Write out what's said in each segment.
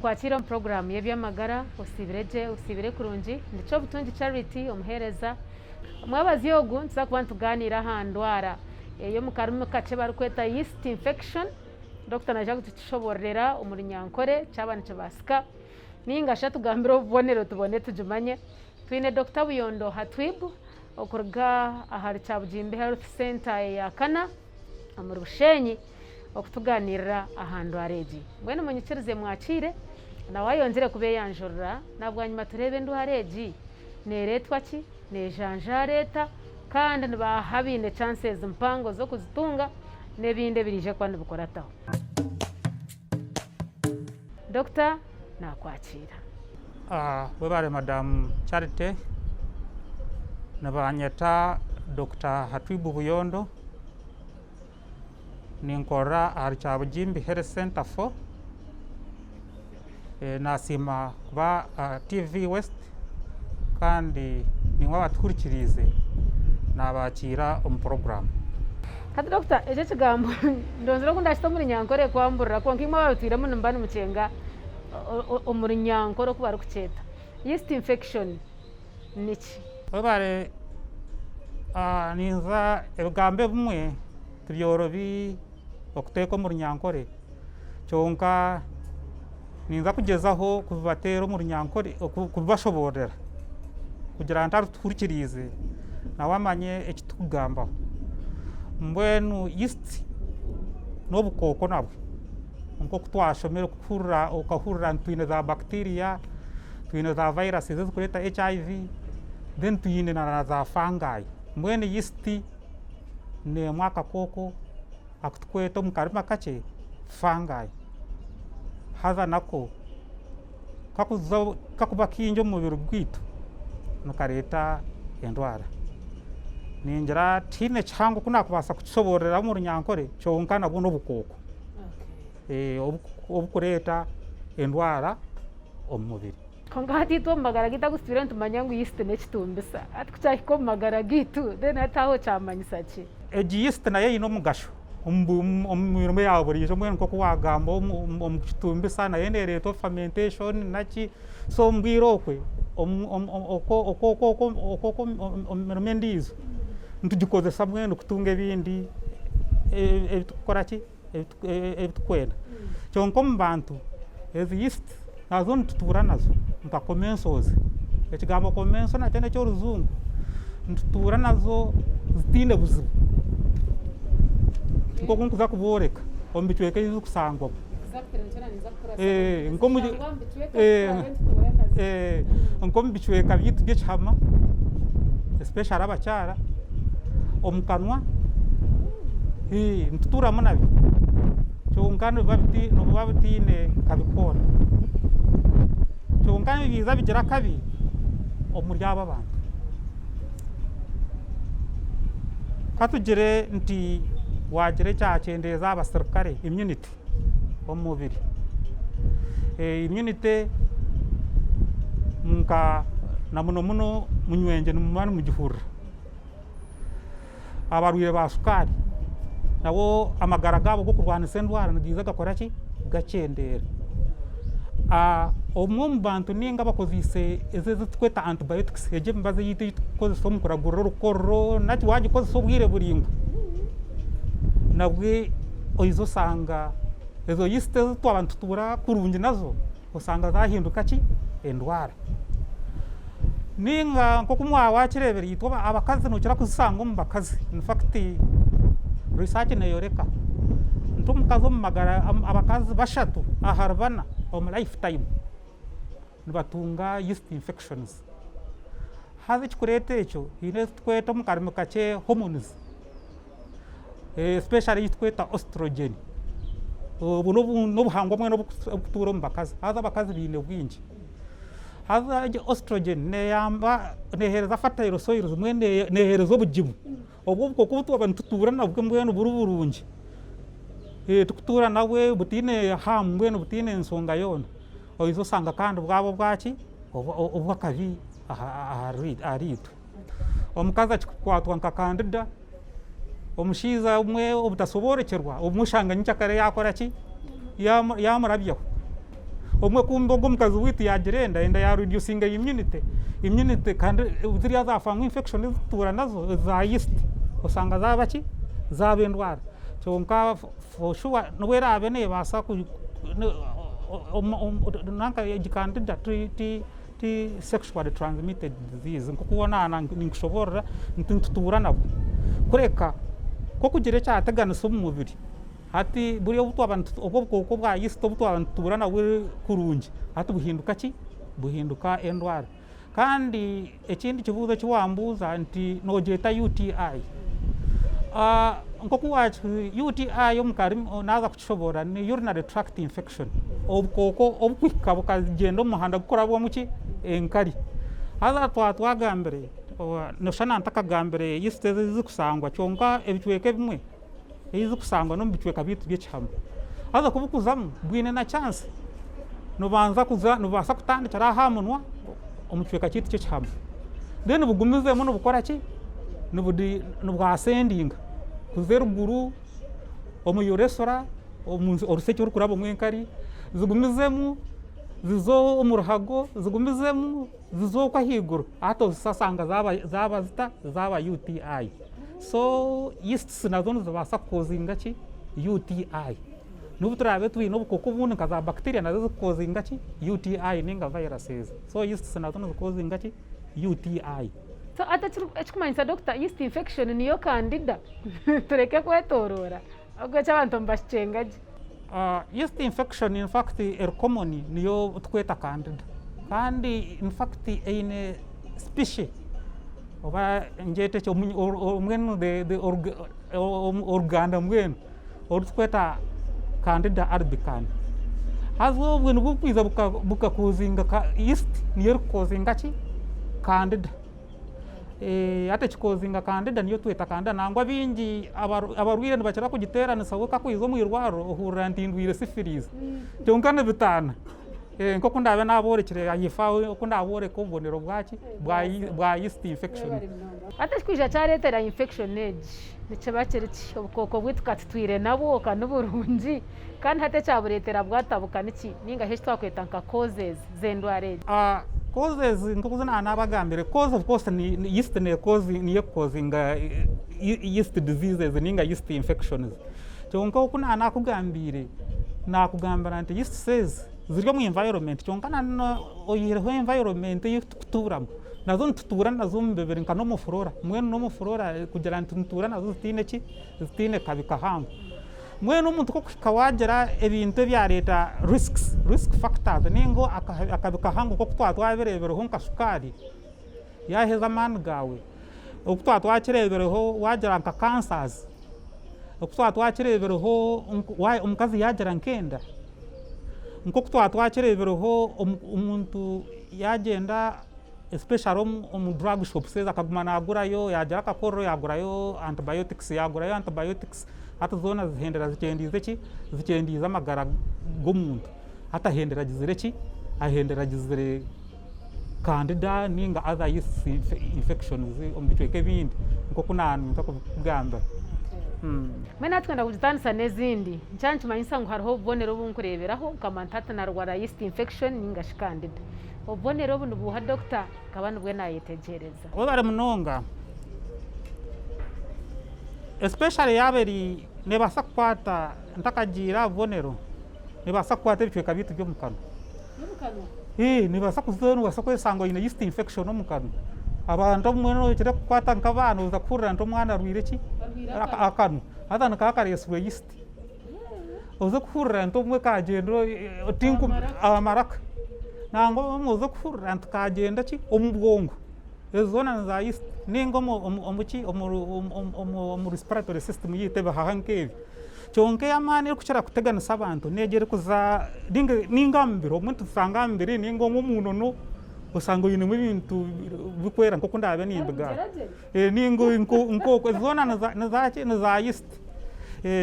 Ninkwakiira omu puroguraamu y'eby'amagara, osiibire gye, osiibire kurungi, ndi Kyobutungi Charity omuheereza. Omwabazyo ogu nituza kuba nitugaaniira aha ndwara ey'omu karimi kakye barikweta yeast infection. Dokita naija kugitushoboororera omu Runyankore kyaba nikibaasika nainga shi atugambire obubonero tubone tugimanye. Twine Dokita Buyondo Hatwib okuruga ahari Kyabugimbi Health Centre eya Kana omuri Bushenyi. okutugaaniirira aha ndwara egi. Mbwenu munyikirize mwakiire nawe ayongyere kubeeyanjurira na bwanyima tureebe endwara egi neereetwa ki, neejanjaara eta kandi nibaaha abaine chances mpango z'okuzitunga n'ebindi ebiriija kuba nibikurataho. Dokita naakwakiira. Webare Madam Charity, nibanyeta Dokita Hatwibu Buyondo. Ninkorera ahari Kyabugimbi Health Centre 4. Nasiima kuba aha TV West kandi naimwe abatuhurikiriize nabakiira omu puroguraamu. Hati Dokita ekyo ekigambo ndonzire oku ndakita omu runyankore kwamburira kwonka imwe ababitwiremu nimuba nimukyenga omu runyankore oku barikukyeta. Yeast infection niki? Webare ninza ebigambo ebimwe tibyorobi okuteeka omu runyankore kyonka ninza kugyezaho kubibateera omu runyankore kubibashoboororera kugira ngu arikutuhurikiriize nawe amanye eki turikugambaho. Mbwenu yeast n'obukooko nabwo nk'oku twashomire kuhurira okahurira ngu twine za bacteria. Twine za virus ezirikureeta HIV, then twine na za fungi. Mbwenu yeast n'emwe akakooko aku turikweta omu karimi akakye fungi. Haza nako kakuba kaingi omu mubiri gwaitu nikareeta endwara. Ningira tihaine kihango oku naakubaasa kukishoboororera omu runyankore kyonka nabwo n'obukooko oburikureeta endwara. omu mubiri. Kwonka hati itwe omu magara gaitu agu tutwire nitumanya ngu yeast n'ekitumbisa. Hati ku kyahika omu magara gaitu then hati aho kyamanyisa ki? Egi yeast nayo eine omugasho omu mirimo ya buriijo mbwenu nk'oku waagamba omu kitumbisa nayo neereeta fermentation naki so omu bwire okwe omu mirimo endiijo nitugikozesa mbwenu kutunga ebindi ebi turikukora ki? Ebi turikwenda. Kyonka omu bantu ezi yeast nazo nitutuura nazo nka commensals. Ekigambo commensal nakyo n'eky'orujungu. Nitutuura nazo zitaine buzibu nk'oku ndikuza kubooreka omu bicweka ebi zirikushangwamu. Nk'omu bicweka byaitu by'ekihama especially abakyara omu kanwa nitutuuramu nabyo kyonka nibiba bitaine kabi koona. Kyonka nibiija bigira akabi omuri abo abantu. Ka tugire nti waagira ekyakyendeeza aha basirikare immunity omu mubiri. Immunity nka na muno muno munywengye nimuba nimugihurira. Abarwaire ba sukaari nabo amagara gaabo g'okurwanisa endwara nigaija gakora ki? Gakyendeera. Obumwe omu bantu ninga abakozeise ezi eziturikweta antibiotics egi emibazi eyaitu ei turikukozesa omu kuragurira orukororo naki waagikozesa obwire buraingwa nabwe oija osanga ezo yeast ezi twaba nitutuura kurungi nazo osanga zahinduka ki? Endwara. Ninga nk'oku mwakireebire itwe abakazi nokira kuzishanga omu bakazi in fact research neyoreka nti omukazi omu magara abakazi bashatu ahari bana omu life time nibatunga yeast infections. Haza ekikureeta ekyo haine ezi turikweta omu karimi kakye hormones especially ei turikweta oestrogen. Obu n'obuhangwa mbwenu oburikutuura omu bakazi haza abakazi baine bwingi. Haza egi oestrogen neeyamba neeheereza fertile soils mbwenu neeheereza obugimu. Obwo obukooko obu twaba nitutuura nabwo mbwenu buri burungi, turikutuura nabwo butaine harm mbwenu butaine nshonga yoona, oija oshanga kandi bwaba obwaki, obw'akabi ahariitwe. Omukazi akikukwatwa nka kandida, omushaija obumwe obutashoboorokyerwa, obumwe oshanga nyenkyakare yaakora ki, yaamurabyaho. Obumwe kumbe ogwo omukazi waitu yaagira enda, enda ya reducinga immunity, immunity kandi ziriya za fungal infection ezi tutuura nazo eza yeast osanga zaaba ki, zaaba endwara. Kyonka for sure nobu eraabe neebaasa nanka egi candida ti ti sexually transmitted disease nk'oku naaba ninkushoboorora nti nitutuura nabwo. Kureka nk'okugira ekyateganisa omu mubiri, hati buriya obu twaba obu obukooko bwa yeast obu twaba nitutuura nabwo kurungi, hati buhinduka ki? Buhinduka endwara. Kandi ekindi kibuuzo eki wambuuza nti noogyeta UTI, nk'oku UTI omu karimi naaza kukishoboorora ni urinary tract infection, obukooko obukuhika bukagyenda omu muhanda gukurabwamu ki? Enkari. Haza twaba twagambire, nooshusha nantakagambire yeast ezi ezirikushangwa kwonka ebicweka ebimwe ei zirikusangwa n'omu bicweka byaitu by'ekihama. Haza ku burikuzamu bwine na chance nibubanza kuza nibubaasa kutandikira aha munwa omu kicweka kyaitu ky'ekihama then bugumizemu nibukora ki nibwasendinga kuza eruguru omu urethra omu orushekye orukurabamu enkari zigumizemu zize omu ruhago zigumizemu zize okwo ahaiguru hati ozisasanga zaaba zita zaaba UTI. So yeasts nazo nizibaasa kukozinga ki UTI. N'obu turaabe twine obukooko obundi nka za bacteria nazo zikukozinga ki UTI ninga viruses. So yeasts nazo nizikozinga ki UTI. So hati ekikumanyisa doctor yeast infection niyo candida tureke kwetoroora ahabw'okuba eki abantu nibakikyenga gye. Yeast infection in fact eri common niyo tukweta candida kandi in fact eine species oba ngyete ki mbwenu oruganda mbwenu orutukweta candida albicans haza obwe nibwo burikwija bukakozinga yeast niyo erikukozinga ki candida. Hati ekikozinga candida niyo tweta candida nangwa baingi abarwaire nibakira kugiteranisa we ku akwija omu irwariro ohurira nti ndwaire syphilis kwonka nibitaana nk'oku ndaabe naaborekire ahaifo aho oku ndaaboreka obubonero bwaki bwa yeast infection. Hati ekirikwija kyareetera infection egi nikiba kiri ki? Obukooko bwaitu ka tutwire nabwo ka niburungi kandi hati ekyabureetera bwatabuka niki? Ninga shi eki twakweta nka causes z'endwara egi. Causes nk'oku naaba nabagambire cause of course ni yeast niyo ekukozinga yeast diseases ninga yeast infections kwonka oku naaba nakugambiire, nakugambira nti yeast cells ziri omu environment kwonka oyihireho environment ei turikutuuramu nazo nitutuura nazo omu mibiri nka n'omu flora mbwenu n'omu flora kugira ngu nitutuura nazo zitaine ki, zitaine kabi kahango. Mbwenu omuntu ku orikuhika waagira ebintu ebyareeta risks, risk factors ninga akabi kahango nk'oku twaba twabireebireho nka shukaari yaaheza amaani gaawe, oku twaba twakireebireho waagira nka cancers, oku twaba twakireebireho omukazi yaagira nk'enda, nk'oku twaba twakireebireho omuntu yaagyenda especially omu drug shops ezo akaguma nagurayo yagira akakorero yagurayo antibiotics yagurayo antibiotics hati zoona zihendera zikyendiize ki, zikyendiize amagara g'omuntu hati ahendera agizire ki, ahendera agizire candida ninga other yeast infections omu bicweka ebindi nk'oku naninza kubikugambira. Mbwenu hati twenda kugitandisa n'ezindi, nikyo nikimanyisa ngu hariho obubonero obu nkureeberaho nkamanya nti hati narwara yeast infection ninga shi candida. Obubonero obu nibuuha dokita nkaba nibwo naayetegyereza. Webare munonga. Especially yaaba eri neebaasa kukwata ntakagiire aha bubonero, neebaasa kukwata ebicweka byaitu by'omu kanwa. By'omu kanwa? Eeh neebaasa kuza noobaasa kweshanga oine yeast infection omu kanwa. Abantu obumwe nookira kukwata nk'abaana oza kuhurira nti omwana arwaire ki? Akanwa. Haza nikaba kareetsirwe yeast. Oze kuhurira nti obumwe kagyenda amaraka nangwa obumwe oze kuhurira nti kagyenda ki omu bwongo ezo zoona ni za yeast ninga omuki omu respiratory system yaitu ebihaha nk'ebyo kyonka ey'amaani erikukira kuteganisa abantu n'egi erikuza ninga aha mubiri obumwe nitushanga aha mubiri ninga omu nono osanga oinemu ebintu birikwera nk'oku ndaabe nimbigamba ninga nk'okwo ezo zoona ni za yeast.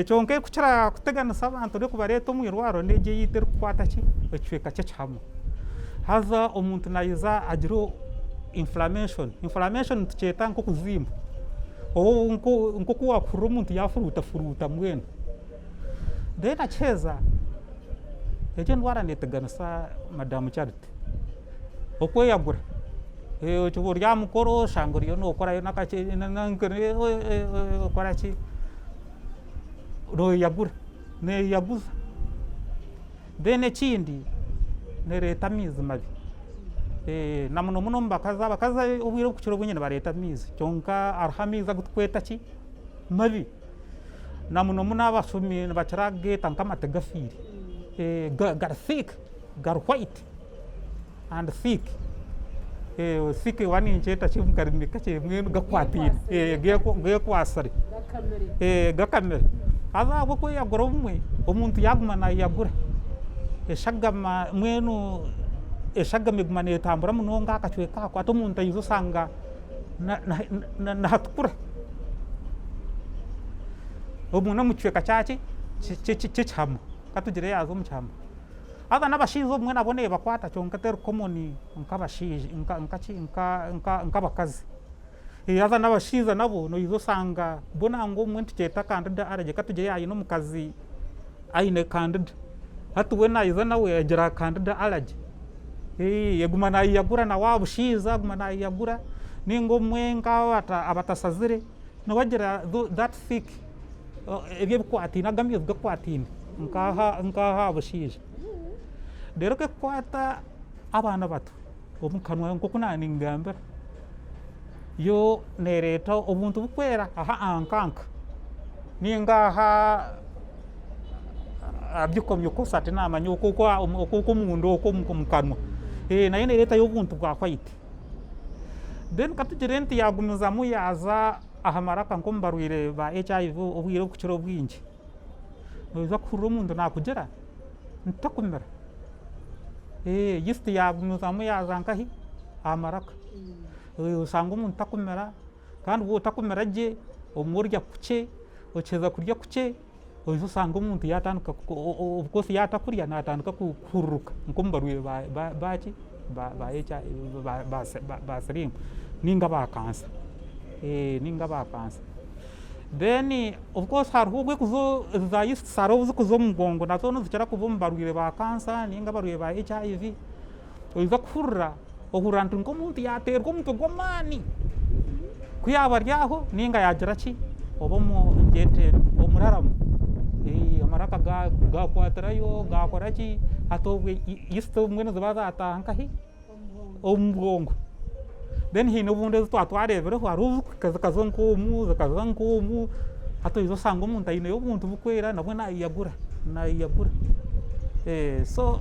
Kyonka erikukira kuteganisa abantu erikubareeta omu irwariro n'egi eyaitu erikukwata ki ekicweka ky'ekihama. Haza omuntu naija agire inflammation, inflammation nitukyeta nk'okuzimba nk'oku waakuhurira omuntu yaafuruutafuruuta mbwenu. Then akiheza. Egyo endwara neeteganisa Madamu Charity. Okweyagura, okiba ori aha mukoro oshanga oriyo nookorayo n'akaki okora ki, nooyeyagura, neeyeyaguza. Then ekindi nereeta amaizi mabi na muno muno omu bakazi, abakazi obwire obukukira obwingi nibareeta amaizi kwonka hariho amaizi agu turikweta ki mabi na muno muno abashumi nibakira kugeeta nk'amate gafiire gari thick gari white and thick, thick oba ninkyeta ki omu karimi kakye mbwenu gakwataine gekwatsire gakamire. Haza ahabw'okweyagura obumwe omuntu yaaguma naayeyagura eshagama mbwenu eshagama eguma neetambura munonga aha kacweka ako hati omuntu aija oshanga nihatukura obumwe n'omu kicweka kyaki ky'ekihama katugire yaaza omu kihama. Haza n'abashaija obumwe nabo neebakwata kwonka teri common nk'abashaija nkaki nk'abakazi. Haza n'abashaija nabo noija oshanga bo nangwa obumwe nitukyeta candida allergy katugire yaaba aine omukazi aine candida hati we naija nawe agira candida allergy aguma nayeyagura nawe aha bushaija aguma nayeyagura ninga obumwe nk'abatashazire nawe agira that thick ebyo ebikwataine ago amaizi gakwataine nk'aha aha bushaija. Reero ku ekukwata abaana bato omu kanwa nk'oku naaningambira, yo neereeta obuntu burikwera aha aha nkanka nainga aha aha bikomyokosa tinaamanya oku omunda okwo omu kanwa, nayo neereetayo obuntu bwa white. Then ka tugire nti yaagumizamu yaaza aha maraka nk'omu barwaire ba HIV obwire oburikukira obwingi, noija kuhurira omuntu naakugira nti takumira, yeast yaagumizamu yaaza nkahi? Aha maraka. Osanga omuntu takumira kandi waaba otakumira gye, obumwe orya kukye, okiheza kurya kukye, oija osanga omuntu yaatandika of course yaaba atakurya naatandika kuhururuka nk'omu barwaire ba ki? Ba siriimu ninga ba kansa, ninga ba kansa. Then of course hariho obu erikuza ezi za yeasts hariho obu zirikuza omu bwongo nazo nizikira kuba omu barwaire ba kansa ninga abarwaire ba HIV, oija kuhurira ohurira nti nk'omuntu yaateerwa omutwe gw'amaani ku yaaba ari aho ninga yaagira ki oba ngyete omuraramo amaraka gaakwatirayo gaakora ki hati obwe yeast obumwe niziba zaataaha nkahi omu bwongo. Then haine obundi obu twaba twareebireho hariho obu zikaza nk'omu zikaza nk'omu hati oija oshanga omuntu aineyo obuntu burikwera nabwo naayeyagura naayeyagura so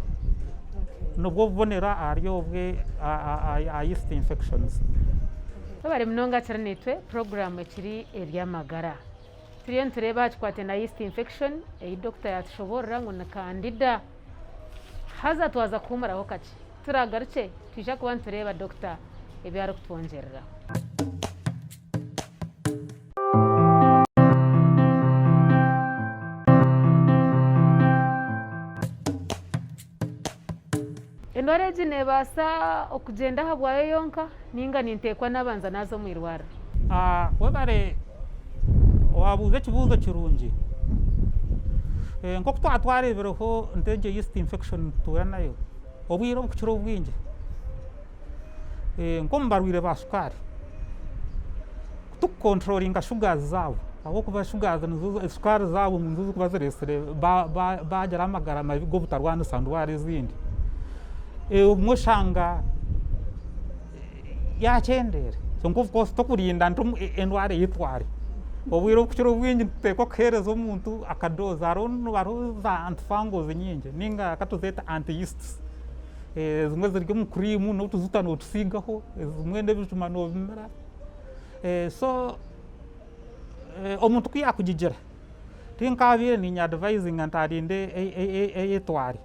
nibwo bubonero ahari obwe aha yeast infections. Webare munonga kiri naitwe puroguraamu ekiri eby'amagara. Turiyo nitureeba aha kikwate na yeast infection ei dokita yaatushoboorora ngu ni kandida. Haza twaza kuhuumuraho kakye. Ku turaagarukye twija kuba nitureeba dokita ebi arikutwongyereraho. Endwara egi neebaasa okugyenda ahabwayo yonka ninga ninteekwa nabanza naaza omu irwariro? Webare waabuuza ekibuuzo kirungi. Nk'oku twaba twareebireho nti egyo yeast infection nitutuura nayo obwire obukukira obwingi nk'omu barwaire ba sukaari, ku turikukonturoringa shugazi zaabo ahabw'okuba shugazi nizo sukaari zaabo nizo zirikuba zireetsire baagira amagara mabi g'obutarwanisa ndwara ezindi, obumwe oshanga yaakyendeera kwonka of course tokurinda nti endwara eyetware, obwire obukukira obwingi nituteekwa kuheereza omuntu akadoozi hariho za antifangals nyingi ninga ka tuzeete anti yeasts, ezimwe ziri omu cream n'otujuta nootusiigaho, ezimwe n'ebijuma noobimira, so omuntu ku yaakugigira tinkaabaire niinya adivayizinga nti arinde eyetware,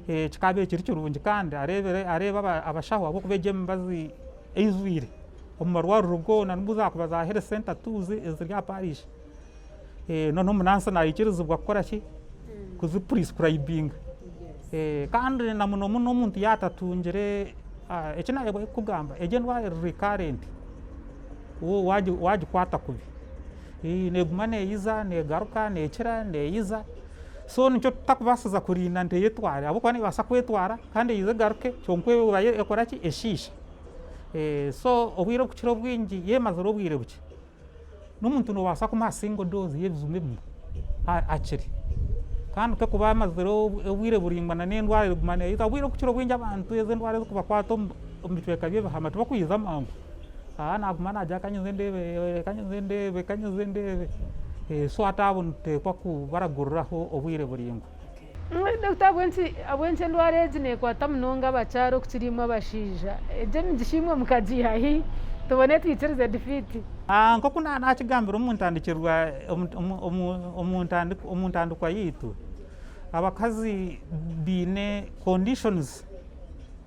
kikaabaire kiri kirungi kandi areebe abashaho ahabw'okuba egyo emibazi eijwire omu marwariro goona nobu zaakuba za health center tu eziri aha parish, n'omunansi naikirizibwa kukora ki, kuzipurisikurayibinga kandi na muno muno omuntu yaaba atatungire, eki naayebwa kukugamba egyo endwara eri rikarenti waagikwata kubi neeguma neeyiza, neegaruka, neekira, neeyiza. So nikyo tutakubaasiza kurinda nti eyetware ahabw'okuba neebaasa kwetwara kandi eije egaruke kyonka eba ekora ki? Eshiisha. So obwire obukukira obwingi yaamazire obwire bukye, n'omuntu noobaasa kumuha single dose y'ebijuma ebimwe akire. Kandi ku arikuba amazire obwire buraingwa na n'endwara erikuguma neija, obwire obukukira obwingi abantu ezi endwara ezirikubakwata omu bicweka by'ebihama tibakwija mangu. Aha naguma nagira ka nyeze ndeebe, ka nyeze ndeebe, ka nyeze ndeebe. So hati abo nituteekwa kubaraguriraho obwire buraingwa. Dokita ahabw'enki endwara egi neekwata munonga abakyara okukira imwe abashaija? Egyo emigisha imwe mukagiiha hi? Tubone twikirize defeat. Nk'oku naakigambire omu ntandikirwa omu ntandikwa yaitu, abakazi baine conditions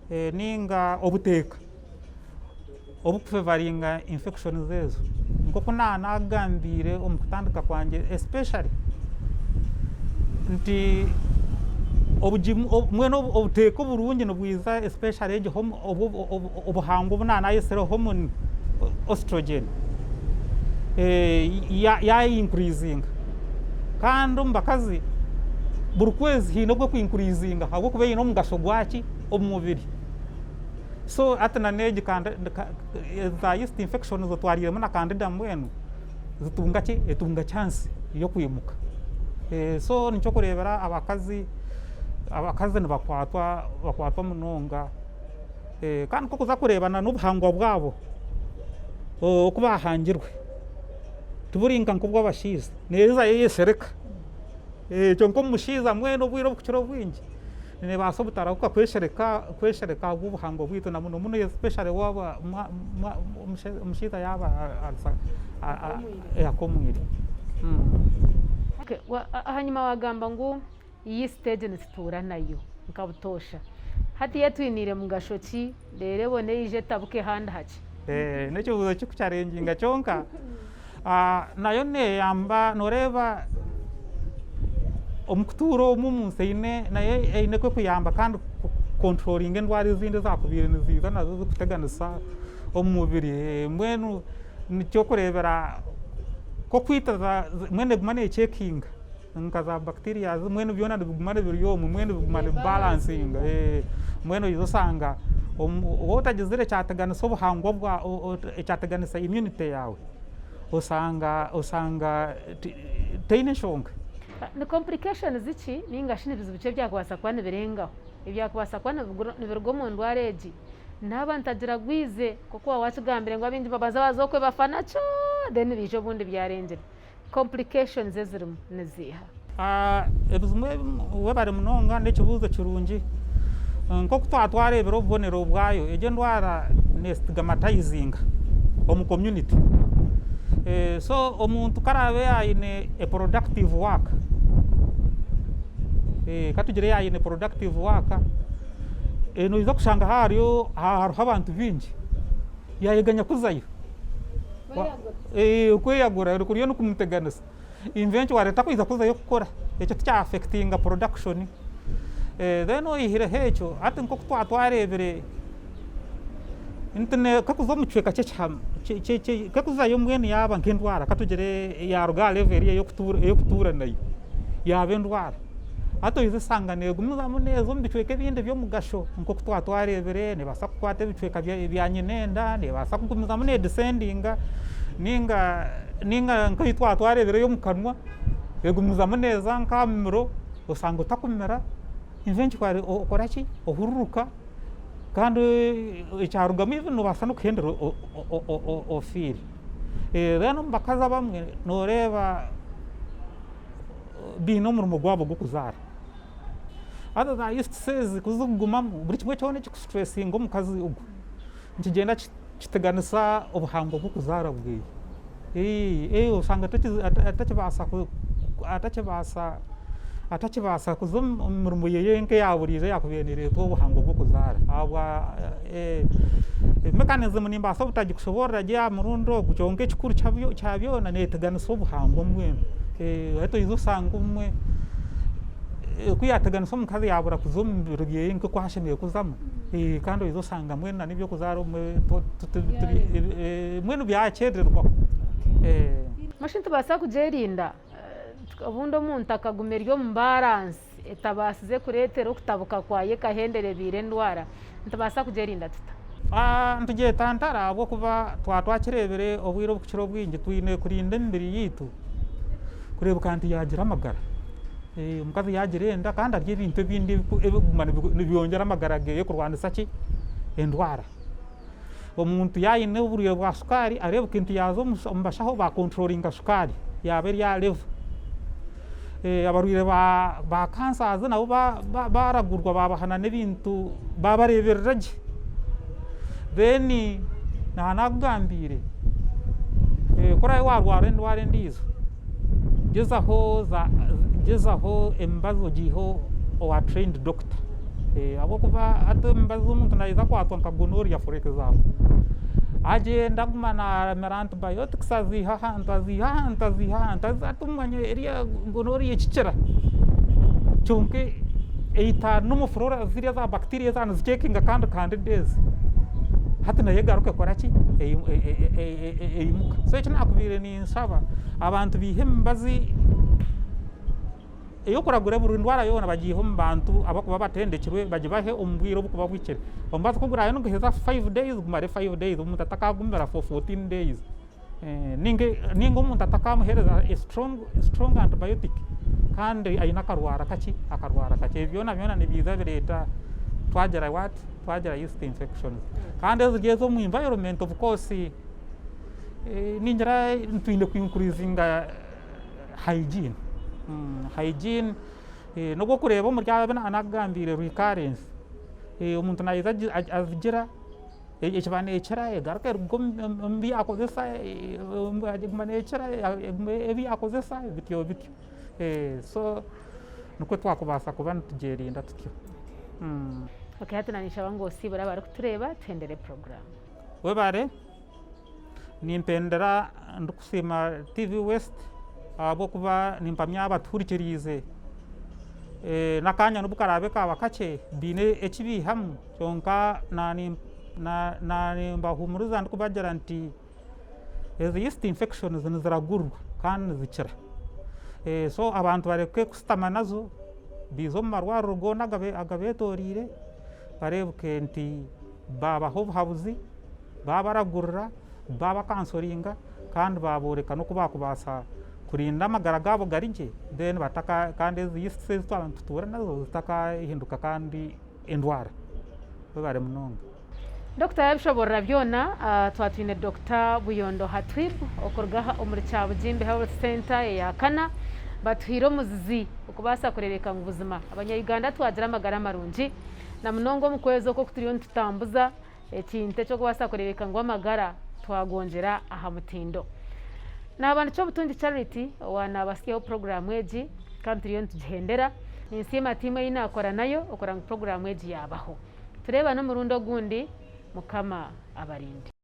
ninga obuteeka obukufevaringa infections ezo. Nk'oku naagambiire omu kutandika kwangye especially nti mbwenu obuteeka oburungi nibwiza especially egyo obuhangwa obu naanayetsire hormone oestrogen ya increasinga kandi omu bakazi buri kwezi haine obu eku increasinga ahabw'okuba eine omugasho gwaki omu mubiri. So hati na n'egi za yeast infections otwariiremu na candida mbwenu zitunga ki, etunga chance y'okwimuka. So nikyo orikureebera abakazi, abakazi nibakwatwa bakwatwa munonga kandi ku orikuza kureeba na n'obuhangwa bwabo oku baahangirwe tiburi nka nk'obw'abashaija, neeza yo eyeshereka kwonka omushaija mbwenu obwire obukukira obwingi Neebaasa obutarahuka kweshereka kweshereka ahabw'obuhangwa bwaitu na muno muno especially waaba omushaija yaaba akomwire. Ahanyima waagamba ngu yeast egyo nitutuura nayo nka butoosha. Hati yo etwiniire mugasho ki reero ebone eije etabuke ahandi hakye? N'ekibuuzo kirikucharenginga kyonka Nayo neeyamba nooreeba omu kutuura omu omu nsi eine nayo eine oku erikuyamba kandi kukonturoringa endwara ezindi ezaakubaire niziiza nazo zirikuteganisa omu mubiri mbwenu nikyo orikureebera nk'okwita mbwenu neguma neecekinga nka za bacterias mbwenu byona nibiguma biri omwo mbwenu biguma nibibalansinga mbwenu oija oshanga waaba otagizire ekyateganisa obuhangwa bwawe ekyateganisa immunity yaawe osanga osanga teine nshonga. Ni complications ki ninga shi nibizibu ki ebyakubaasa kuba nibirengaho ebyakubaasa kuba nibiruga omu ndwara egi naaba ntagiragwize nk'oku waaba wakigambire ngu abaingi babanza baaza okwe bafa nakyo then baija obundi byarengire. Complications ezirimu niziiha? Ebizibu ebi webare munonga n'ekibuuzo kirungi. Nk'oku twaba twareebire obubonero bwayo, egyo endwara neestigmatizinga omu community. So omuntu ku araabe aine a productive work, katugire yaaba aine productive work, noija kushanga hariho abantu baingi. Yaayeganya kuzayo. Okweyagura kuriyo nikumuteganisa. Eventually takwija kuzayo kukora. Ekyo tikya affectinga production. Then oyihireho ekyo, hati nk'oku twaba twareebire nti kakuza omu kicweka ky'ekihama, kakuzayo mbwenu yaaba nk'endwara katugire yaaruga aha level ey'okutuura nayo, yaaba endwara. Hati oija oshanga neegumizamu neeza omu bicweka ebindi by'omugasho nk'oku twaba twareebire, neebaasa kukwata ebicweka bya nyinenda, neebaasa kugumizamu needisendinga nainga nainga nk'ei twaba twareebire ey'omu kanwa, egumizamu neeza nk'aha mumiro, osanga otakumira, eventually okora ki, ohururuka kandi ekyarugamu even noobaasa n'okuhendera ofiire. Then omu bakazi abamwe nooreeba. Baine omurimo gwabo gw'okuzaara. Haza za yeast cells ku zirikugumamu, buri kimwe kyona ekirikusituresiinga omukazi ogwo nikigyenda kiteganisa obuhango bw'okuzaara bweye. Oshanga atakibaasa atakibaasa kuza omu mirimo ye nk'eya buriijo eyaakubaire neereetwa obuhango bw'okuzaara ahabwa mechanism nimbaasa obutagikushoboorora gye aha murundi ogu kwonka ekikuru kya byona neeteganisa obuhango mbwenu. Hati oija osanga obumwe ku yaateganisa omukazi yaabura kuza omu biro byeye nk'oku ashemereire kuzamu kandi oija osanga mbwenu n'eby'okuzaara obumwe mbwenu byakyerererwaho. Mbwenu shi nitubaasa kugyerinda? Obundi omuntu akaguma eri omu baransi etabaasize kureetera okutabuka kwayo ekahendera ebaire endwara. Nitubaasa kugyerinda tuta? Nitugyetantara ahabw'okuba twaba twakireebire obwire obukukira obwingi twine kurinda emibiri yaitu kureebeka nti yaagira amagara. Omukazi yaagira enda kandi arye ebintu ebindi ebirikuguma nibyongyera amagara geeye kurwanisa ki? Endwara. Omuntu yaaba aine oburwaire bwa sukaari areebeke nti yaaza omu bashaho baakonturoringa sukaari yaaba eri aha levo. Abarwaire ba kansaazi nabo baaragurwa baabahana n'ebintu baabareeberera gye. Then naaba naakugambiire ku oraabe waarwara endwara endiijo, gyezaho gyezaho emibazi ogiihe owa trained doctor ahabw'okuba hati emibazi omuntu naija kukwatwa nka gonorrhea for example, agyenda aguma naamira antibiotics aziiha ahantu aziiha ahantu aziiha ahantu haza hati omanya eriya gonorrhea ekikira kyonka eita normal flora ziriya za bacteria ezaaba nizicekinga kandi candida ezi hati nayo egaruka ekora ki eimuka. So eki naakubaire ninshaba abantu baihe emibazi ey'okuragura buri ndwara yoona bagiihe omu bantu abarikuba batendekirwe bagibahe omu bwire oburikuba buhikire. Omubazi ku guraabe niguheza five days gumare five days omuntu atakagumira for 14 days. Ninga omuntu atakamuheereza a strong strong antibiotic kandi aine akarwara kakye akarwara kakye. Ebi byona byona nibiiza bireeta twagira what? Twagira yeast infections. Kandi eziri ez'omu environment of course ningira twine ku increasinga hygiene, hygiene n'obu orikureeba omuri abo abu naakugambiire recurrence, omuntu naija azigira ekiba neekira egaruka eruga omu bi yaakozesa eguma neekira ebi yaakozesa bityo bityo so nikwo twakubaasa kuba nitugyerinda tutyo. Okay hati naanye ninshaba ngu osiibure abarikutureeba tuhendere puroguraamu. Webare. Nimpendera ndikusiima TV West ahabw'okuba nimpamya batuhurikiriize n'akanya n'obu karaabe kaaba kakye baine eki baihamu kwonka nimbahuumuriza ndikubagira nti ezi yeast infections niziragurwa kandi nizikira. So abantu bareke kushutama nazo baije omu marwariro goona agabeetoreire bareebeke nti baabaha obuhabuzi. Baabaragurira, baabakansoringa kandi baabooreka n'oku baakubaasa kurinda amagara gaabo gari gye then bataka kandi ezi yeasts ezi twaba nitutuura nazo zitakahinduka kandi endwara. Webare munonga. Dokita yabishoborora byona, twaba twine Dokita Buyondo Hatwib okuruga aha omuri Kyabugimbi Health Centre eya kana, batuhaire omuzizi okubaasa kureebeka ngu buzima abanya Uganda twagira amagara marungi na munonga omu kwezi oku oku turiyo nitutambuza Ekintu eky'okubaasa kureebeka ngu amagara twagongyera aha mutindo. Naaba ndi Kyobutungi Charity owa naabasigaho puroguraamu egi kandi turiyo nitugihendera. Ninsiima tiimu ei naakora nayo okureba ngu puroguraamu egi yaabaho. Tureebane omurundi ogundi, Mukama abarinde.